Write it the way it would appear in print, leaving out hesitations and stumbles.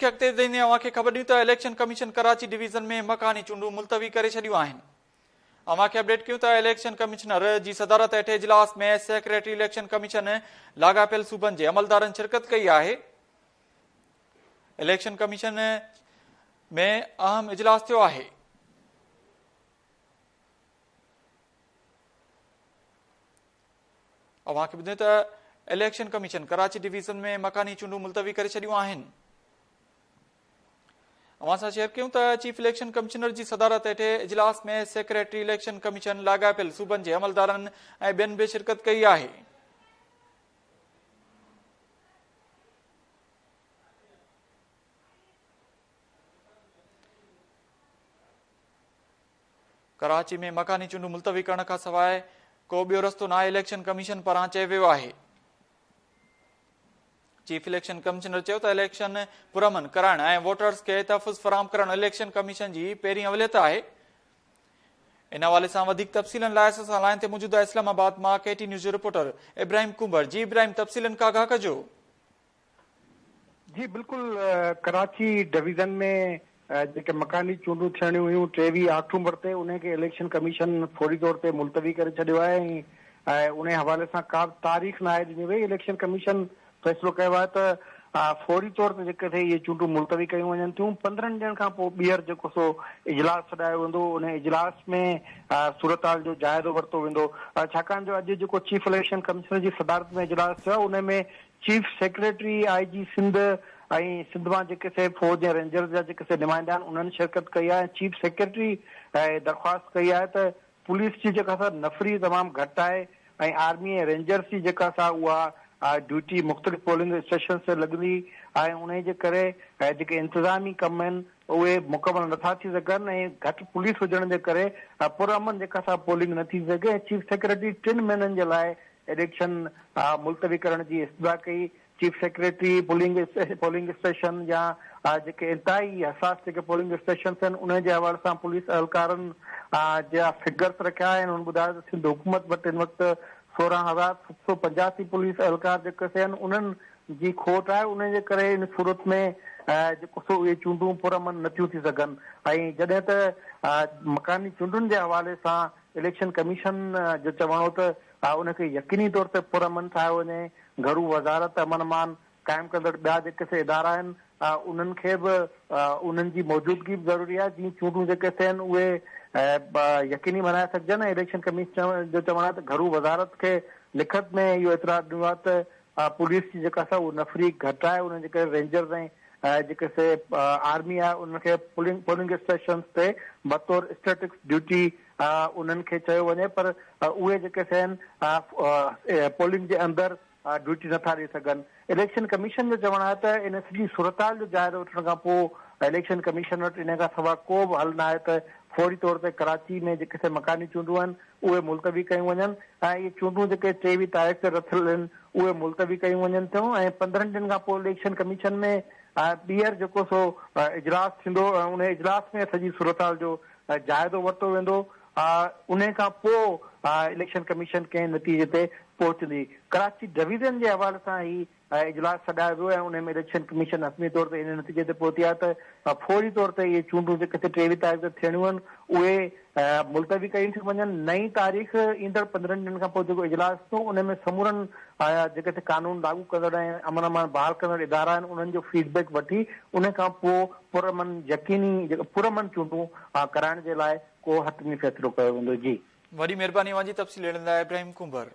کي اڳتي وڌائيندي اوهان کي خبر ڏيون ته اليڪشن ڪميشن ڪراچي ڊويزن ۾ مڪاني چونڊون ملتوي ڪري ڇڏيون آهن. اوهان کي اپڊيٽ ڪيون ته اليڪشن ڪمشنر جي صدارت هيٺ اجلاس ۾ سيڪريٽري اليڪشن ڪميشن لاڳاپيل صوبن جي عملدارن شرڪت ڪئي آهي. اليڪشن ڪميشن ۾ اهم اجلاس ٿيو آهي. اوهان کي ٻڌايون ته اليڪشن ڪميشن ڪراچي ڊويزن ۾ مڪاني چونڊون ملتوي ڪري ڇڏيون آهن. اوهان سان شيئر ڪيون ته چيف اليڪشن ڪمشنر جي صدارت هيٺ اجلاس ۾ سيڪريٽري اليڪشن ڪميشن لاڳاپيل صوبن جي عملدارن ۽ ٻين به شرڪت ڪئي آهي. ڪراچي ۾ مڪاني چونڊون ملتوي ڪرڻ کانسواء ڪو ٻيو رستو ناهي، اليڪشن ڪميشن پاران چيو ويو آهي. چيف اليڪشن ڪمشنر چيو ته اليڪشن پرامن ڪرائڻ ۽ ووٽرز کي تحفظ فراهم ڪرڻ اليڪشن ڪميشن جي پهرين اوليت آهي. ان حوالي سان وڌيڪ تفصيلن لاء اسان سان لائين تي موجود آهي اسلام آباد مان ڪي ٽي نيوز جو رپورٽر ابراهيم ڪنڀر. جي ابراهيم تفصيلن کان آگاهه ڪجو. جي بلڪل ڪراچي ڊويزن ۾ جيڪي مڪاني چونڊون ٿيڻيون هيون 23 آڪٽومبر تي انهي کي اليڪشن ڪميشن فوري طور تي ملتوي ڪري ڇڏيو آهي ۽ انهي حوالي سان ڪا به تاريخ ناهي ڏني وئي اليڪشن ڪميشن فيصلو ڪيو آهي ته فوري طور تي جيڪي اهي چونڊون ملتوي ڪيون وڃن ٿيون 15 ڏينهن کان پوء ٻيهر جيڪو سو اجلاس سڏايو ويندو انهي اجلاس ۾ صورتحال جو جائزو ورتو ويندو ڇاڪاڻ جو اڄ جيڪو چيف اليڪشن ڪمشنر جي صدارت ۾ اجلاس ٿيو آهي انهي ۾ chief secretary, I G Sindh ۽ Sindh مان جيڪي سي فوج ۽ رينجرز جا جيڪي سي نمائندا آهن انهن شرڪت ڪئي آهي ۽ چيف سيڪريٽري درخواست ڪئي آهي ته پوليس جي جيڪا سا نفري تمام گهٽ آهي ۽ آرمي ۽ رينجرز جي جيڪا سا اها ڊيوٽي مختلف پولنگ اسٽيشنز تي لڳندي آهي انهي جي ڪري جيڪي انتظامي ڪم آهن اهي مڪمل نٿا ٿي سگهن ۽ گهٽ پوليس هجڻ جي ڪري پرامن جيڪا سا پولنگ نه ٿي سگهي ۽ چيف سيڪريٽري ٽن مهينن جي لاء اليڪشن ملتوي ڪرڻ جي استدعا ڪئي، چيف سيڪريٽري پولنگ اسٽيشن يا جيڪي انتهائي حساس جيڪي پولنگ اسٽيشنس آهن انهن جي حوالي سان پوليس اهلڪارن جا فگرس رکيا آهن، هن ٻڌايو ته سنڌ حڪومت وٽ هن وقت 16785 پوليس اهلڪار جيڪي سي آهن انهن جي کوٽ آهي انهن جي ڪري ان صورت ۾ جيڪو سو اهي چونڊون پرامن نٿيون ٿي سگهن ۽ جڏهن ته مڪاني چونڊن جي حوالي سان اليڪشن ڪميشن جو چوڻ هو ته ان کي يقيني طور تي پرامن ٺاهيو وڃي، گهرو وزارت امن امان قائم ڪندڙ ٻيا جيڪي سي ادارا آهن انهن کي به انهن جي موجودگي به ضروري آهي جيئن چونڊون جيڪي سي آهن اهي يقيني بنائي سگهجن ۽ اليڪشن ڪميشن جو چوڻ آهي ته گهرو وزارت کي لکت ۾ اهو اطلاع ڏنو آهي ته پوليس جي جيڪا سا اهو نفري گهٽ آهي انهن جي ڪري رينجرز ۽ جيڪي سي آرمي آهي انهن کي پولنگ اسٽيشنز تي بطور اسٽيٽڪس ڊيوٽي انهن کي چيو وڃي پر اهي جيڪي سي آهن پولنگ جي اندر ڊيوٽي نٿا ڏئي سگهن. اليڪشن ڪميشن جو چوڻ آهي ته ان سڄي صورتحال جو جائزو وٺڻ کان پوء اليڪشن ڪميشن وٽ ان کان سواء ڪو به حل ناهي ته فوري طور تي ڪراچي ۾ جيڪي سي مڪاني چونڊون آهن اهي ملتوي ڪيون وڃن ۽ اهي چونڊون جيڪي 23 تاريخ تي رٿيل آهن اهي ملتوي ڪيون وڃن ٿيون ۽ 15 ڏينهن کان پوء اليڪشن ڪميشن ۾ ٻيهر جيڪو سو اجلاس ٿيندو ۽ انهي اجلاس ۾ سڄي صورتحال جو جائزو ورتو ويندو انهي کان پوء اليڪشن ڪميشن ڪنهن نتيجي تي پهچندي. ڪراچي ڊويزن جي حوالي سان هي اجلاس سڏايو ويو ۽ انهي ۾ اليڪشن ڪميشن حتمي طور تي ان نتيجي تي پهتي آهي ته فوري طور تي اهي چونڊون جيڪي 23 تاريخ تي ٿيڻيون آهن اهي ملتوي ڪيون ٿيون وڃن، نئين تاريخ ايندڙ 15 ڏينهن کان پوء جيڪو اجلاس ٿيندو انهي ۾ سمورن جيڪي قانون لاڳو ڪندڙ ۽ امن امان بحال ڪندڙ ادارا آهن انهن جو فيڊ بيڪ وٺي انهي کان پوء پرامن يقيني پرامن چونڊون ڪرائڻ جي لاء ڪو حتمي فيصلو ڪيو ويندو. جي. وڏي مهرباني اوهان جي تفصيل ڏيڻ لاء ابراهيم ڪنڀر.